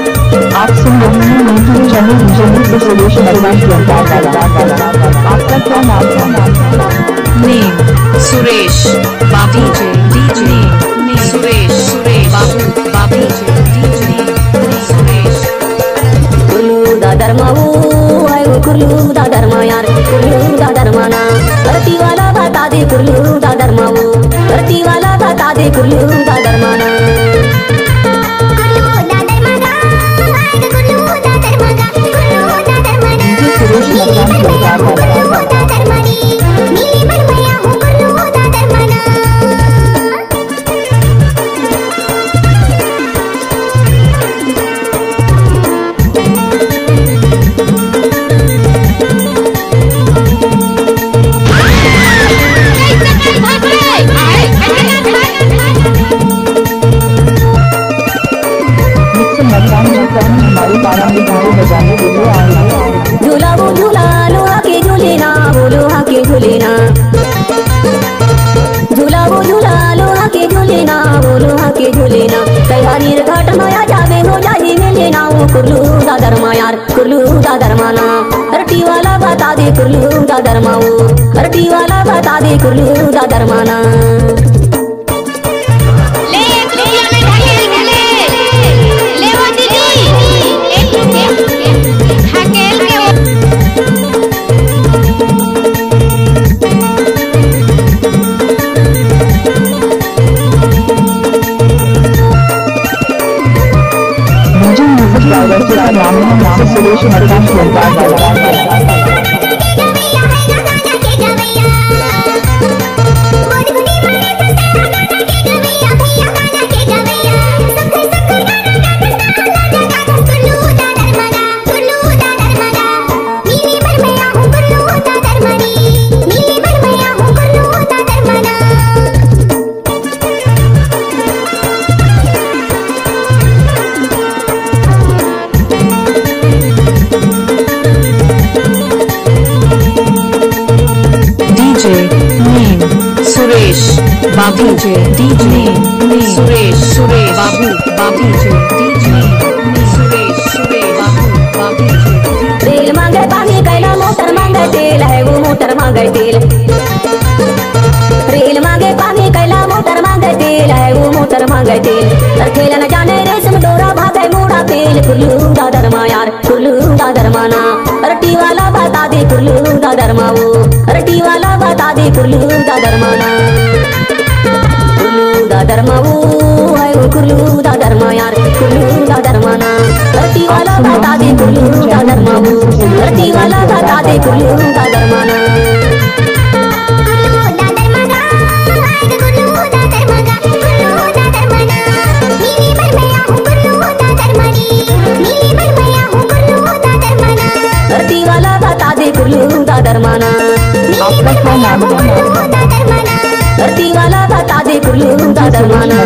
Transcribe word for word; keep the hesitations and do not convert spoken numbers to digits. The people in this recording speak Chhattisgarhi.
आप सुन रहे हैं मीठू चैनल, जम्मू से सुरेश वर्मा की आवाज़। आपका क्या नाम है? नेम सुरेश बाबू। डीजे नेम सुरेश, सुरेश बाबू, बाबू। डीजे नेम सुरेश। कुल्लू दा दरमा वो, आए वो कुल्लू दा दरमा यार, कुल्लू दा दरमा ना। धरती वाला बता दे कुल्लू दा दरमा वो, धरती वाला बता दे कुल्लू दा दरमा ना। कुल्लू दा दरमा गा, आए गा कुल्लू दा दरमा गा, कुल्लू दा दरमा ना। नीली बरमैया हो कुल्लू दा दरमा नी, नीली बरमैया हो कुल्लू दा दरमा ना। हमारे पारा में गाने बजाने के लिए आए हैं। झूला वो झूला, लोहा के झूले ना, वो लोहा के झूले ना। झूला वो झूला, लोहा के झूले ना, वो लोहा के झूले ना। कई बार नीर घाट माया जावे, हो जाही मिले ना, वो कुल्लू दा दरमा यार, कुल्लू दा दरमा ना। धरती वाला बता दे कुल्लू दा दरमा वो, धरती वाला बता दे कुल्लू दा दरमा ना। ले, एक रुपया में ढकेल के ले। ले वो दीदी, एक रुपया। ढकेल के वो। म्यूजिक डायरेक्टर का नाम है मिस्टर सुरेश वर्मा। डीजे नेम सुरेश बाबू। डीजे डीजे नेम सुरेश, सुरेश बाबू, बाबू। डीजे नेम सुरेश, सुरेश बाबू, बाबू। रेल मांगे पानी कैला, मोटर मांगे तेल, है वो मोटर मांगे तेल। रेल मांगे पानी कैला, मोटर मांगे तेल, है वो मोटर मांगे तेल। अरे ठेला न जाने रेशम डोरा, भागे मोड़ा पेल। कुल्लू दा दरमा यार, कुल्लू दा दरमा ना। अरे टी वाला बता दे कुल्लू दा दरमा वो, अरे टी वाला बता दे कुल्लू दा दरमा ना। कुल्लू दा दरमा वो, है वो कुल्लू दा दरमा यार, कुल्लू दा दरमा ना। अरे टी वाला बता दे कुल्लू दा दरमा वो, अरे टी वाला बता दे कुल्लू दा दरमा ना। धरती वाला बता दे कुल्लू दा दरमा ना। आपका क्या नाम है? धरती वाला बता दे कुल्लू दा दरमा ना।